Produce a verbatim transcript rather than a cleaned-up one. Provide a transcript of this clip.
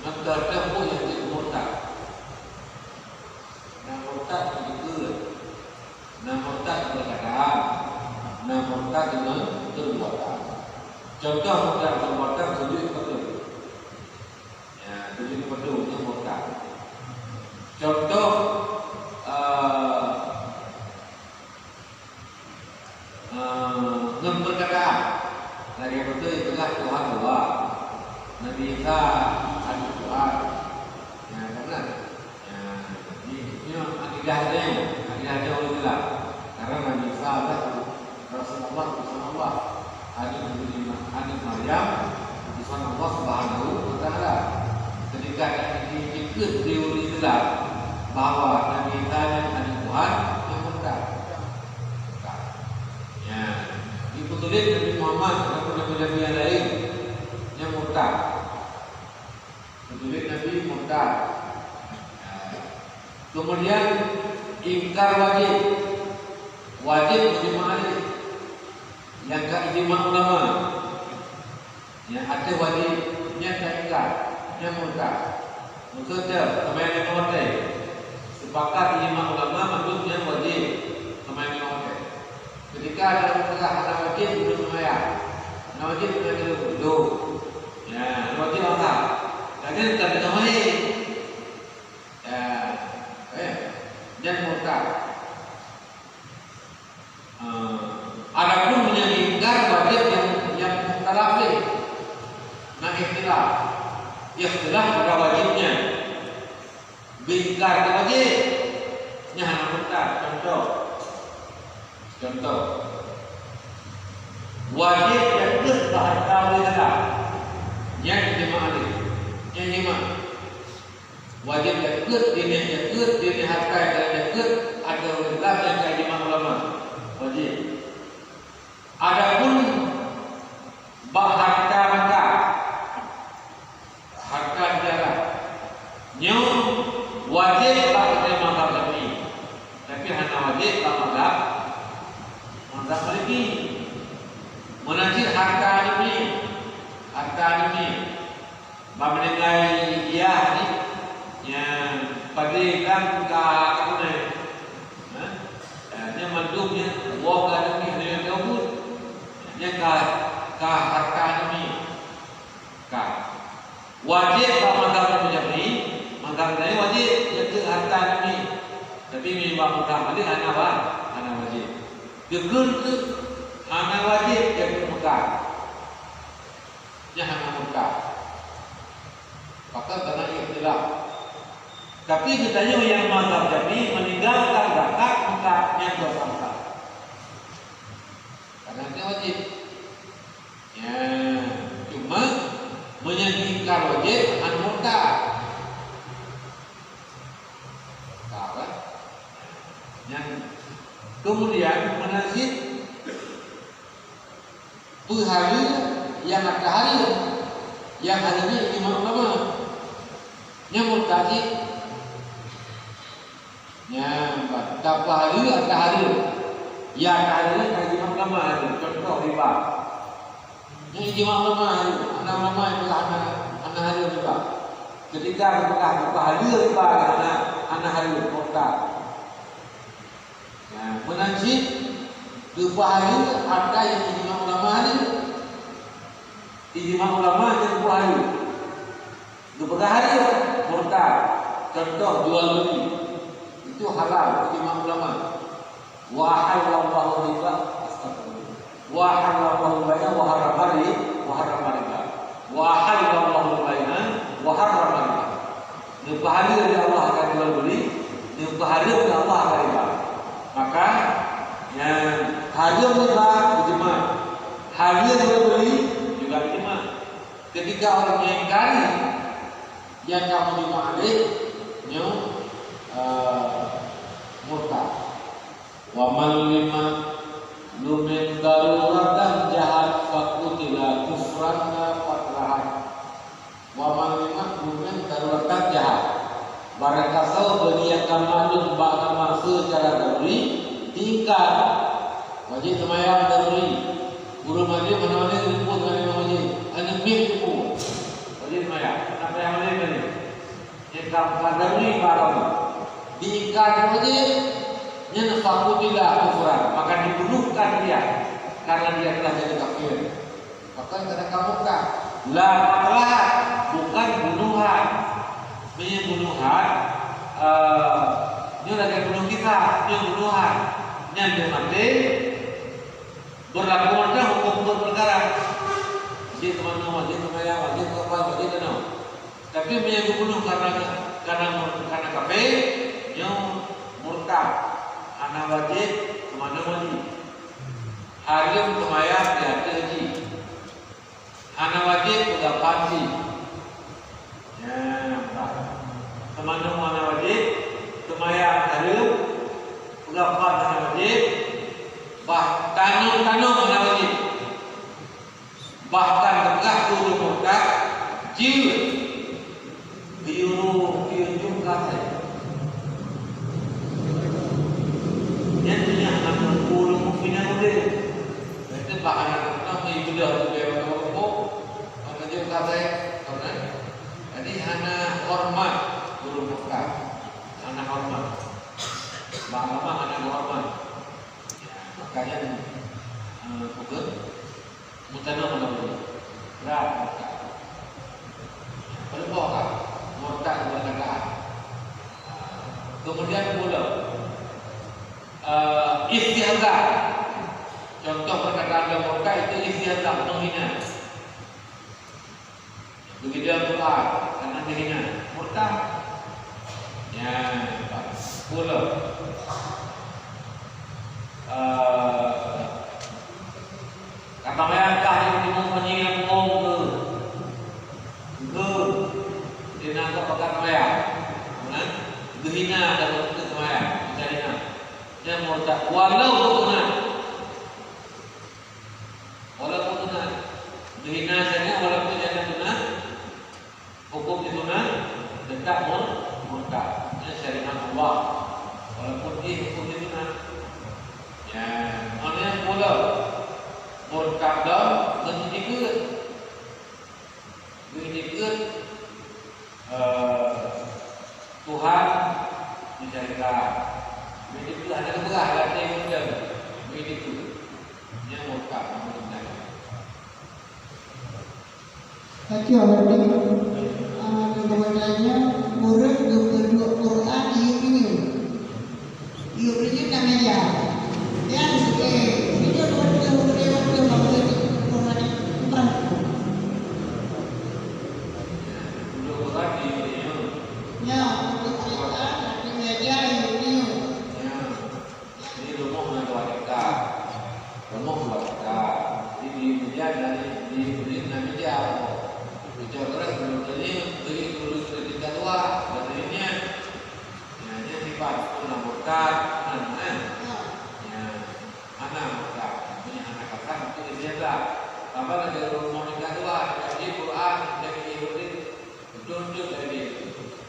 Maka teuh peue nyang jeuet murtad. Na murtad keu jikheun, na murtad keu perkataan, na murtad keu perbuatan. Contoh murtad keu perbuatan, sujud keu patung. Ya, sujud keu patung nyan murtad. Contoh, eh, Eh, ngon perkataan, lagèe beutôi peugah Tuhan dua, Nabi Isa aneuk Tuhan. Ya, ka na. Ya, nyoe akidah geutanyoe, akidah geutanyoe ureueng Islam. Karena Nabi Isa adalah Rasul Allah, utusan Allah. Aneuk Nabi, aneuk Maryam, utusan Allah Subhanahu wa Taala. Ketika jikheun di ureueng Islam bahwa Nabi Isa nyan aneuk Tuhan, nyan murtad. Ya. Jipeutuléh Nabi Muhammad ataupun nabi-nabi nyang laén, nyan murtad. Meutuléh Nabi murtad. Kemudian ingkar wajib. Wajib ijma' alaihi. Nyang ka ijma' ulama. Nyang ateueh wajib, nyan ka ingkar, nyan murtad. Maksud jih, seumayang limong watèe. Sepakat ijma' ulama mandum nyan wajib seumayang limong watèe. Ketika ada ureueng peugah hana wajéb ulôn seumayang, hana wajéb seumayang lôn, lôn. Ya, hana wajéb puasa. Lagèe nyan ka deungoe. Ya, eh, nyan murtad. Eh, adapun meunyoe ingkar wajéb nyang, nyang mukhtalaf lé. Na ikhtilaf. Ikhtilaf pada wajéb nyan. Ingkar ka wajéb. Nyan hana murtad. Contoh. Contoh. Wajéb jakeuet bak hareuta ureueng Islam. Nyan ijma' alaihi. Nyan ijma'. Wajéb jakeuet, dini jakeuet, dini hareuta jakeuet, ateueh ureueng Islam nyang ka ijma' ulama. Wajéb. Adapun bak hareuta mata, hareuta negara, nyoe wajéb bak geutanyoe mazhab Syafi'i, tapi hana wajéb bak mazhab, mazhab Maliki. Meunan cit hareuta aneuk miet, hareuta aneuk miet. Ban meuninggai yah jih, nyan padé kan ka, ka tunai. Ha? Eh, nyan mandum nyan, woe ka aneuk miet hana nyang teuh buet. Nyan ka, ka hareuta aneuk miet. Ka. Wajéb bak mazhab Imam Syafi'i, mazhab laén wajéb jakeuet hareuta aneuk miet. Tapi meunyoe bak mazhab Malik hana wa-, hana wajéb. Geukheun keuh hana wajéb jakeuet Mekah. Nyan hana murtad. Pakon? Karena ikhtilaf. Tapi geutanyoe nyang mazhab Syafi'i meninggalkan zakat, maka nyan dosa besar. Karena nyan wajéb. Ya, cuma meunyoe ingkar wajéb, hana murtad. Ka, kan? Nyan. Kemudian, meunan cit, Peue hareuem nyang ata hareuem, nyang hareuem nyan ijma' ulama. Nyan murtad cit. Nyan, tapeuhareuem ata hareuem. Nyang ata hareuem nyan ka ijma' ulama hareuem. Contoh riba. Nyan ijma' ulama hareuem. Hana ulama nyang peugah hana, hana hareuem riba. Ketika geupeugah tapeuhareuem riba, hana, hana hareuem, murtad. Nah, meunan cit, geupeuhareuem hareuta nyang ijma' ulama nyan. Ijma' ulama nyang geupeuhareuem. Geupeugah hareuem, murtad. Contoh, jual beli. Itu haram, ijma' ulama. Wa ahallallahu riba. Astagfirullah. Wa ahallallahu bai'a wa harrama ri-, wa harrama riba. Wa ahallallahu bai'a wa harrama riba. Neupeuhalal lé Allah akan jual beli, neupeuhareuem lé Allah akan riba. Maka, nyan hareuem riba ijma', hareuem jual beli juga ijma'. Ketika orang mengingkari, nyang ka meuijma' lé nyoe, eh, murtad. Wa man lima lumin daruratan jahat fakutila kufran la fakrahan. Wa man lima lumin daruratan jahat. Barangkasoe beungiat ka maklum bak agama seucara daruri, tingkat wajéb seumayang daruri. Guru majem hana majem geupeu ngon imam majem, hana miet geupeu. Wajéb seumayang, hana payah majem tadi. Nyang ka meukadeuri barang diingkari wajéb, nyan faqutila kufran, maka dibunuhkan dia karena dia telah jadi kafir. Bukan karena kamu kah? La qatla, bukan bunuhan. Meunyoe bunuhan, eh, nyoe lagèe bunuh kisah, nyoe bunuhan. Nyan dia maté, berlaku macam hukum-hukum perkara. Wajéb keumanou, wajéb keumayang, wajéb keuapai, wajéb keunoe. Tapi meunyoe geubunoe karena, karena, karena kafé, nyoe murtad. Hana wajéb keumanou wajéb. Hareuem keumayang di ateueh jih. Hana wajéb peugah pat jih. Nyan, bah. Keumanou hana wajéb, keumayang hareuem, peugah pat hana wajéb, bah, tanom-tanom hana wajéb. Bahkan peugah keu ureueng murtad, jeuet geuyue, geuyue jok keu asèe. Nyan meunyo hana teungku ureueng mukmin nyang udeb. Berarti bah hana teungku ibadah tu biar orang rukuk, maka jok keu asèe, kan? Jadi hana hormat ureueng murtad. Hana hormat. Bah agama hana hormat. Ya, makanya, eh, peugah Murtad nyoe mana boleh. Brat murtad. Peuleupah ka murtad kepada Tuhan. Kemudian pula, eh, istihza. Contoh perkataan yang murtad itu istihza, menghina. Begitu Al-Quran, karena dihina. Murtad. Ya, pula. Eh, Kata maya kah nyang timbul meunyi nyang bohong keu, keu, di nanggroe pakat maya, nah, geuhina dan untuk maya, geuhina. Nyan murtad, walau sunat. Walaupun sunat. Geuhina saja walaupun jangan sunat. Hukum di sunat tetap mur-, murtad. Ini syariat Allah. Walaupun di hukum di sunat. Ya, maknanya pula murtad dan mengikut. Mengikut, eh, Tuhan mencari Tuhan. Mengikut ada keberah lagi kemudian. Mengikut. Ini murtad, murtad. Baca lagi, ah, kemudiannya murid geupeuduk Quran, yuk nyoe. Yuk nyoe nama ya. Yang, eh, ini dia buat dia, buat dia, buat dia, buat dia, buat dia. Bukan. Peuduk Quran, yuk nyoe. Ya, peuduk Quran, lagi meja, yuk nyoe. Ya. Jadi, rumoh na dua hekta. Rumoh dua hekta. Jadi, di meja dari, di, di na meja. Meja keras, belum tadi, beri dulu kredit kedua, katanya. Ya, dia simpan, tu na murtad, na, na. Ya, mana murtad? Ini anak kakak, itu dia dah. Apa lagi rumoh ni kedua, jadi Quran, jadi Yahudi. Betul-betul dari